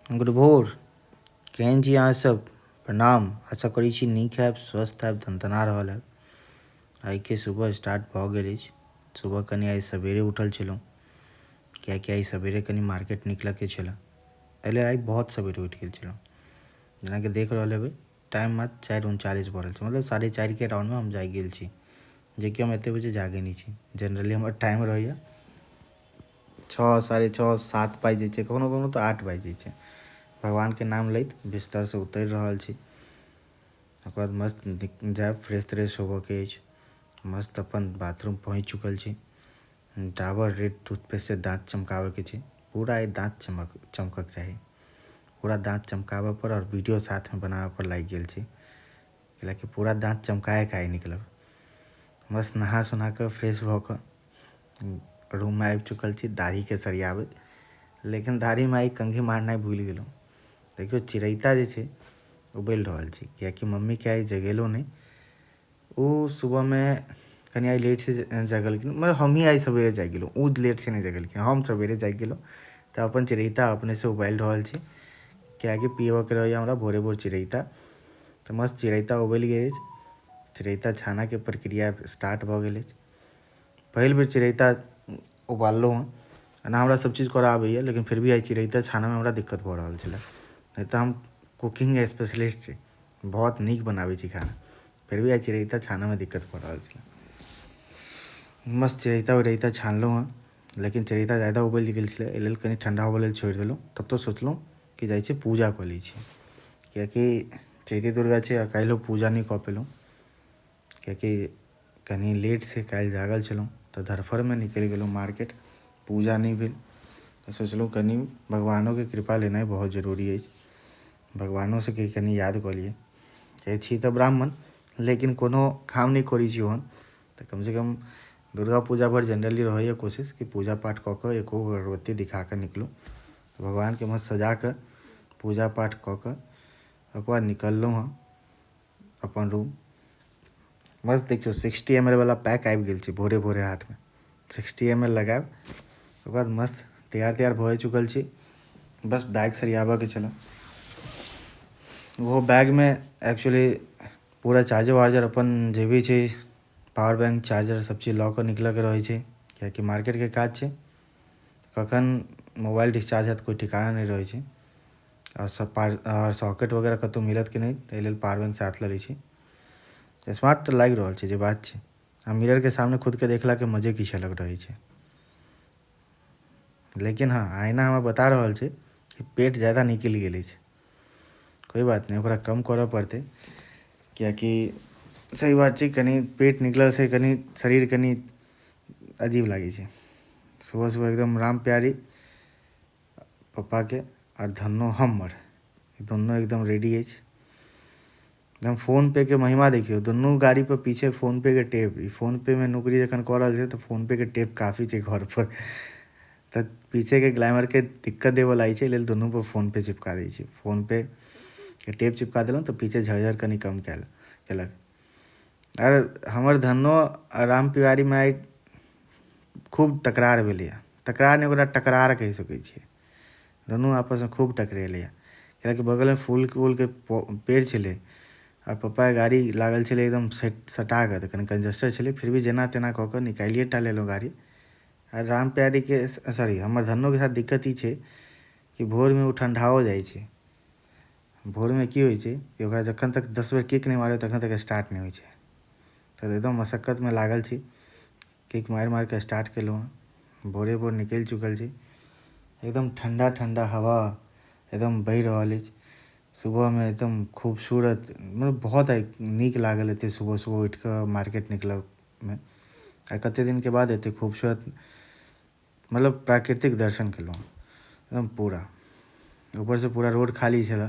Good भोर। केहन छी अहाँ सब? प्रणाम। आशा करै छी नीक हैब, स्वस्थ हैब, धनधना रहल हैब। आइके सुबह स्टार्ट भऽ गेल अछि। सुबह कनि आइ सवेरे उठल छलहुँ, किएकि आइ सवेरे कनि मार्केट निकलऽके छलै, एहि लेल आइ बहुत सवेरे उठि गेल छलहुँ। जेनाकि देख रहल हेबै, टाइम मात्र 4:39 भऽ रहल छै, मतलब 4:30के राउंडमे हम जागि गेल छी, जेकि हम एतेक बजे जागै नहि छी। जनरली हमर टाइम रहैए 6, 6:30, 7 बाजि जाइ छै, कखनो कखनो तऽ 8 बाजि जाइ छै। भगवानके नाम लैत बिस्तरसँ उतरि रहल छी। ओकर बाद मस्त जायब, फ्रेश त्रेश होबऽके अछि। मस्त अपन बाथरूम पहुँचि चुकल छी। डाबर रेड टूथपेस्टसँ दाँत चमकाबऽके छै। पूरा आइ दाँत चमकके चाही। पूरा दाँत चमकाबऽ पर आओर वीडियो साथमे बनाबऽ पर लागि गेल छी, कैलाकि पूरा दाँत चमकाएके आइ निकलब। मस्त नहा सोना कऽ फ्रेश भऽ कऽ रूममे आबि चुकल छी, दाढ़ीके सरियाबैत। लेकिन दाढ़ीमे आइ कंघी मारनाइ भूलि गेलहुँ। देखियौ, चिरैता जे छै उबलि रहल छै, कियाकि मम्मीके आइ जगेलहुँ नहि। ओ सुबहमे कनि आइ लेटसँ जगलखिन, मतलब हमहीँ आइ सवेरे जागि गेलहुँ, ओ लेटसँ नहि जगलखिन, हम सवेरे जागि गेलहुँ। तऽ अपन चिरैता अपनेसँ उबालि रहल छी, कियाकि पियऽके रहैए हमरा भोरे भोर चिरैता। तऽ मस्त चिरैता उबलि गेल अछि। चिरैता छानऽके प्रक्रिया स्टार्ट भऽ गेल अछि। पहिल बेर चिरैता उबाललहुँ हँ। एना हमरा सब चीज करऽ आबैए, लेकिन फिर भी आइ चिरैता छानऽमे हमरा दिक्कत भऽ रहल छलै। नहि तऽ हम कुकिंग स्पेशलिस्ट छी, बहुत नीक बनाबै छी खाना, फिर भी आइ चिरैता छानऽमे दिक्कत भऽ रहल छलै। मस्त चिरैता उरैता छानलहुँ हँ, लेकिन चिरैता ज्यादा उबलि गेल छलै, एहि लेल कनि ठण्डा होबऽ लेल छोड़ि देलहुँ। तब तऽ सोचलहुँ कि जाइ छी पूजा कऽ लै छी, कियाकि चैती दुर्गा छै आ काल्हिओ पूजा नहि कऽ पेलहुँ, कियाकि कनि लेटसँ काल्हि जागल छलहुँ, तऽ धरफड़मे निकलि गेलहुँ मार्केट, पूजा नहि भेल। तऽ सोचलहुँ कनि भगवानोके कृपा लेनाइ बहुत जरूरी अछि, भगवानो सबके कनि याद कऽ लिअ। चाहे छी तऽ ब्राह्मण, लेकिन कोनो काम नहि करै छी ओहन, तऽ कमसँ कम दुर्गा पूजा भर जनरली रहैए कोशिश कि पूजा पाठ कऽ कऽ एको गो अगरबत्ती दिखा कऽ निकलू। भगवानके मस्त सजा कऽ पूजा पाठ कऽ कऽ ओकर बाद निकललहुँ हँ अपन रूम। मस्त देखियौ, 60 ml वाला पैक आबि गेल छै भोरे भोरे हाथमे। 60 ml लगायब, ओकर बाद मस्त तैयार तैयार भऽ चुकल छी। बस बैग सरियाबऽके छलै। ओहो बैगमे एक्चुअली पूरा चार्जर वार्जर अपन जे भी छै, पावर बैंक, चार्जर सब चीज लऽ कऽ निकलऽके रहै छै, कियाकि मार्केटके काज छै, कखन मोबाइल डिस्चार्ज हैत कोइ ठिकाना नहि रहै छै। आओर सब आओर सॉकेट वगैरह कतहु मिलत कि नहि, ताहि लेल पावर बैंक साथ लऽ लै छी। स्मार्ट तऽ लागि रहल छै, जे बात छै। आ मिररके सामने खुदके देखलाके मजे किछु अलग रहै छै। लेकिन हँ, आईना हमरा बता रहल छै कि पेट ज्यादा निकलि गेल अछि। कोइ बात नहि, ओकरा कम करऽ पड़तै, कियाकि सही बात छै, कनि पेट निकलल से कनि शरीर कनि अजीब लागै छै। सुबह सुबह एकदम राम प्यारी पप्पाके आओर धन्नो हमर दुनू एकदम रेडी अछि। एकदम फोन पे के महिमा देखियौ, दुनू गाड़ी पर पीछे फोन पे के टेप। ई फोन पे मे नौकरी जखन कऽ रहल छै तऽ फोन पे के टेप काफी छै घर पर, तऽ पीछे के ग्लैमर के दिक्कत देबऽ लागै छै, एहि लेल दुनू पर फोन पे चिपका दै छै। फोन पे के टेप चिपका देलहुँ तऽ पीछे झरझर कनि कम केलक। आर हमर धन्नो आ राम प्यारीमे आइ खूब तकरार भेलैए। तकरार नहि, ओकरा टकरार कहि सकै छियै। दुनू आपसमे खूब टकरेलैए, कियाकि बगलमे फूल उलके पेड़ छलै आ पप्पाके गाड़ी लागल छलै एकदम सटा कऽ, तऽ कनि कंजस्टेड छलै, फिर भी जेना तेना कऽ कऽ निकालिए टा लेलहुँ गाड़ी। आ राम प्यारीके सॉरी हमर धन्नोके साथ दिक्कत ई छै कि भोरमे ओ ठण्डाओ जाइ छै। भोरमे की होइ छै कि ओकरा जखन तक 10 बेर किक नहि मारबै तखन तक स्टार्ट नहि होइ छै। तऽ एकदम मशक्कतमे लागल छी, किक मारि मारिके स्टार्ट केलहुँ हँ। भोरे भोर निकलि चुकल छी। एकदम ठण्डा ठण्डा हवा एकदम बहि रहल अछि सुबहमे, एकदम खूबसूरत, मतलब बहुत नीक लागल एते सुबह सुबह उठि कऽ मार्केट निकलऽमे। आ कते दिनके बाद एते खूबसूरत मतलब प्राकृतिक दर्शन केलहुँ एकदम पूरा। ऊपरसँ पूरा रोड खाली छलै,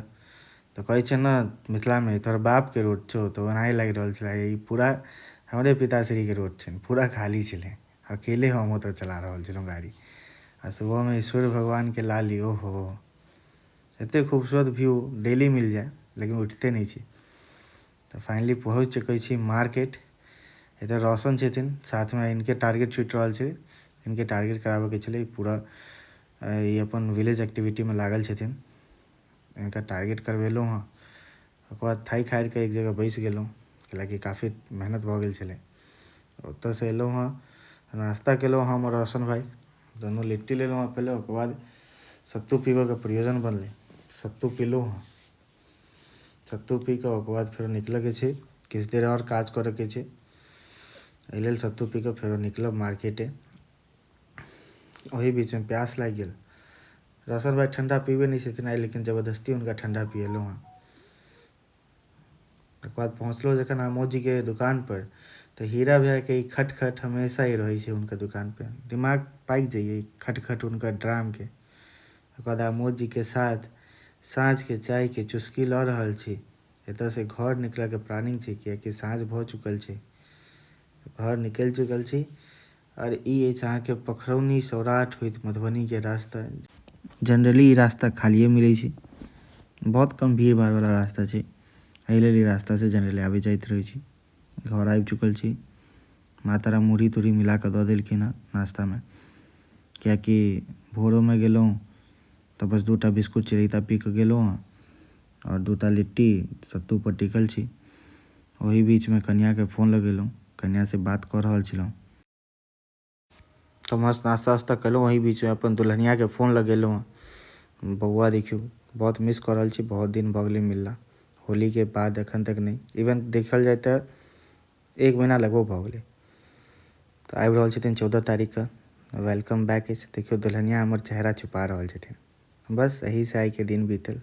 तऽ कहै छै ने मिथिलामे तोहर बापके रोड छौ, तऽ ओनाही लागि रहल छलै। ई पूरा हमरे पिताश्रीके रोड छै, पूरा खाली छलै, अकेले हम ओतऽ चला रहल छलहुँ गाड़ी। आ सुबहमे सूर्य भगवानके लाली, ओहो एते खूबसूरत व्यू डेली मिल जाए, लेकिन उठिते नहि छी। तऽ फाइनली पहुँच चुकल छी मार्केट। एतऽ रोशन छथिन साथमे, इनके टारगेट छूटि रहल छै, इनके टारगेट कराबऽके छलै पूरा। ई अपन विलेज एक्टिविटीमे लागल छथिन। हिनका टारगेट करबेलहुँ हँ। ओकर बाद थाकि हारिके एक जगह बैसि गेलहुँ, कैलाकि काफी मेहनत भऽ गेल छलै। ओतऽसँ एलहुँ हँ, नाश्ता केलहुँ हम आओर रोशन भाइ दुनू। लिट्टी लेलहुँ हँ पहिले, ओकर बाद सत्तू पीबऽके प्रयोजन बनलै, सत्तू पीलहुँ हँ। सत्तू पी कऽ ओकर बाद फेरो निकलऽके छै, किछु देर आओर काज करऽके छै। एहि लेल सत्तू पी कऽ फेरो निकलब मार्केटे। ओही बीचमे प्यास लागि गेल। रोशन भाइ ठण्डा पीबै नहि छथिन आइ, लेकिन जबरदस्ती हुनका ठण्डा पियेलहुँ हँ। तकर बाद पहुँचलहुँ जखन आमोद जीके दुकानपर, तऽ हीरा भैयाके ई खटखट हमेशा ही रहै छै हुनकर दुकानपर। दिमाग पाकि जाइए ई खटखट हुनकर ड्रामके। ओकर बाद आमोद जीके साथ साँझके चायके चुस्की लऽ रहल छी। एतऽसँ घर निकलऽके प्लानिंग छै, कियाकि साँझ भऽ चुकल छै। घर निकलि चुकल छी आओर ई अछि अहाँके पोखरौनी सौराठ होइत मधुबनीके रास्ता। जनरली ई रास्ता खालिए मिलै छै, बहुत कम भीड़ भाड़वला रास्ता छै। एहि लेल ई रास्तासँ जनरली आबैत जाइत रहै छी। घर आबि चुकल छी। माँ तारा मुरही तुरही मिला कऽ दऽ देलखिन हँ नाश्तामे, कियाकि भोरोमे गेलहुँ तऽ बस 2टा बिस्कुट चिरैता पी कऽ गेलहुँ हँ आओर 2टा लिट्टी सत्तूपर टिकल छी। ओही बीचमे कनियाँके फोन लगेलहुँ, कनियाँसँ बात कऽ रहल छलहुँ। तऽ मस्त नाश्ता वास्ता केलहुँ, ओही बीचमे अपन दुल्हनियाँके फोन लगेलहुँ हँ। बौआ देखियौ, बहुत मिस कऽ रहल छी, बहुत दिन भऽ गेलै मिलला होलीके बाद, एखन तक नहि। इवन देखल जाय तऽ 1 महीना लगभग भऽ गेलै। तऽ आबि रहल छथिन 14 तारीखके, welcome bank अछि। देखियौ, दुल्हनिया हमर चेहरा छुपा रहल छथिन। बस एहिसँ आइके दिन बीतल।